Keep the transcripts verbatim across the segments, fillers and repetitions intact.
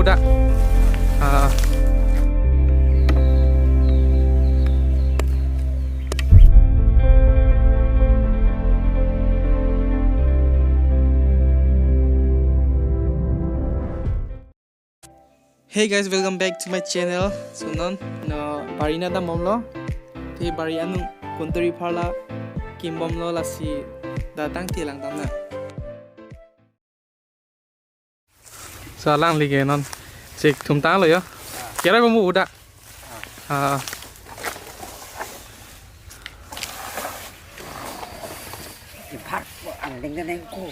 Ah. Hey guys, welcome back to my channel. So non, no, bari nangdam bomlo. Te bari anung kunturi pharla kim bomlo, lasi dak tangte langdam nang. So alangli ke non chek thum tanglo yo. Kerai bompo dak. Ah. Iphat ko angdeng ke nengko.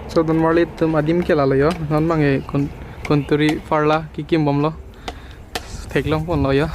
So don marli atum adim ke lalo yo, non bang e kun-, kunturi pharla kekim bomlo, theklong ponlo yo.